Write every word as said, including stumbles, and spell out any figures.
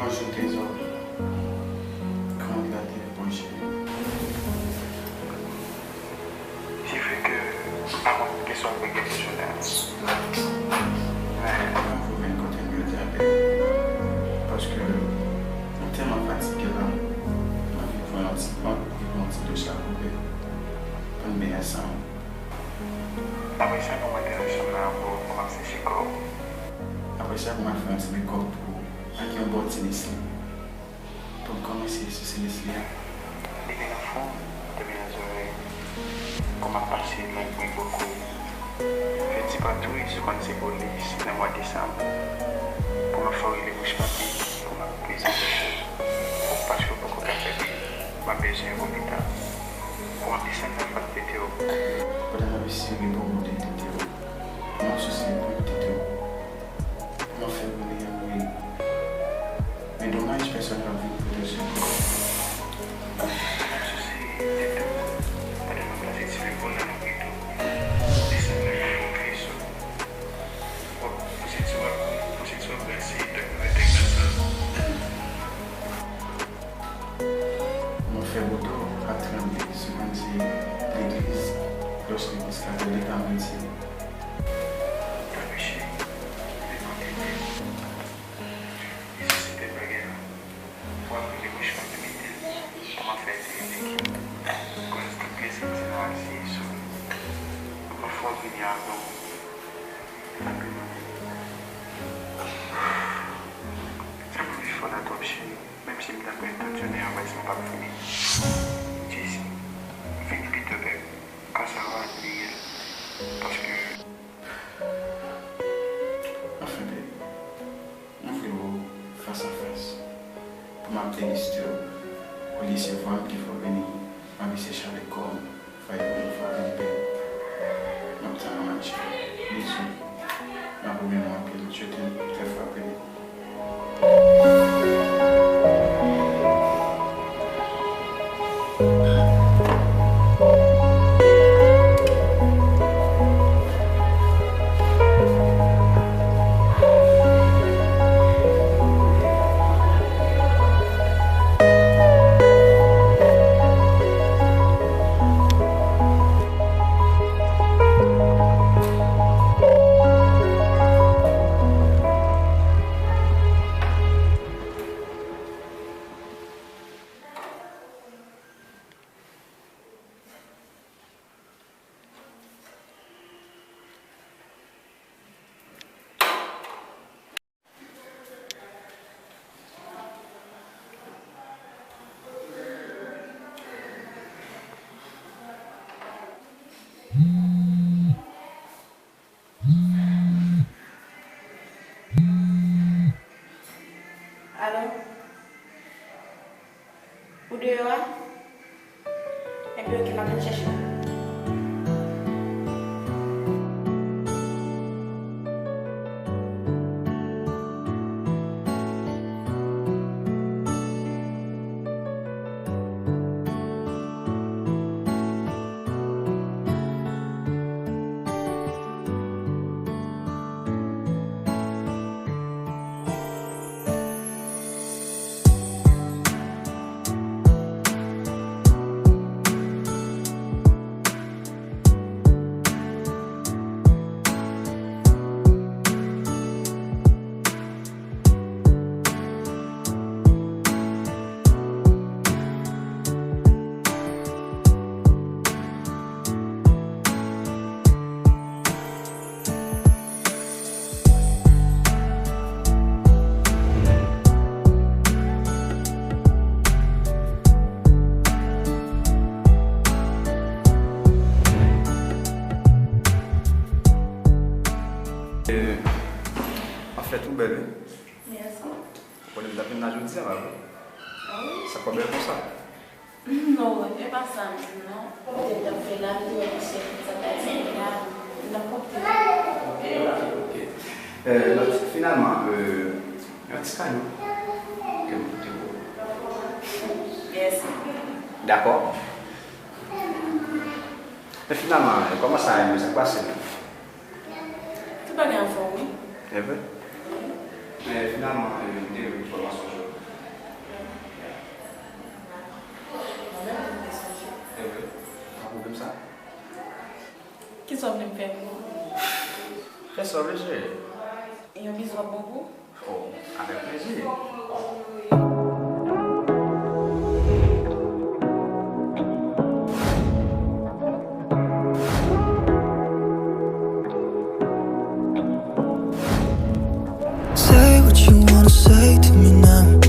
Bonjou, Trezò. Kòman w ye, mon cheri? Se vre ke m pa konn kisa w ap regle pou jounen an. Men, mwen vin kote m jodi a, baby. Paske m tèlman fatige la, m anvi pran yon ti, m anvi pran yon ti douch la pou m, pou n benyen ansanm. Apre sa, pou m antre nan chanm nan ankò, pou m ap seche kò w. Apre sa, pou m al fè yon ti makeup pou ou, ak yon bon ti Nestlé. Pou m kòmanse sou ti Nestlé a. Depi nan fon, depi nan zòrèy, pou m ap pase nan grenn bò kou. Fè ti patouch, ou konn se polis, nan mwa desanm. Pou m ap fè w rele bouch papi, pou m ap prezante w. Paske w poko ka fè byen, m ap bezwen w lopital. Pou m ap desann nan fas tete w. Pandan m ap eseye reponn de tete w. M ap souse pou tete w. M ap fè w rele anmwey. Men domaj, pèsòn p ap vin pwoteje w. M ap souse tete w. Pandan m ap pase ti levòl nan lòt pito. Desann nan yon bon veso. W ap pouse ti w ap, pouse ti w ap glase, tankou vètèg nan sal. M ap fè boto ap tranble, sou konn se legliz, klòch legliz katòlik an Ayiti. Tanpri cheri, depi w tete, nesesite bagay la. Fò w ap rele bouch mwen pou mete l, pou m ap fè ti ridikil. Koz tout plezi m se nan al siye sou ou. M ap fè w vini avè w. Tanpri mwen. Sa m anvi fè w la twòp cheri. Menm si m ta pran tout jounen an, m wè si m p ap fini. Jis vini pito, bèb. Ka sa va, Miguel. Paske. Anfen, bèb, m vle wè w fas a fas. Pou m ap deliste w. Olye se vwa m ki fè w vini, m ap eseye chalè kò m. Fay pou nou fò vin bèl. M ap tann ou, ma chérie. Bisous. M ap renmen nou anpil. Je t'aime très fort, baby. Alo? Ou deyò a? Enben, oke, m ap vin chèche w. Anfèt, ou bèl, wi. Mèsi. Ou konnen m t ap vin la jodi a, pa vre? Ah wi? Sa k fè w bèl konsa? Non, e pa sa m di non. Kote m t ap fè la, m te wè misye fè sa k la di la, m t ap koute. Euh, donk, finalman, euh, yon ti kado ke m pote pou ou. Mèsi. Dakò? Men finalman, kòman sa ye, sa k pase menm? Tout bagay anfòm, wi. E vre? Men finalman, e, m te vle fè w yon sèl jòb. Mwen menm, m te sonje. E vre? Pa pwoblèm sa. Kisa w vle m fè pou ou? Fè sa w vle, cheri. Yon bizou ap bon pou ou? Oh, avèk plezi. Say what you wanna say to me now.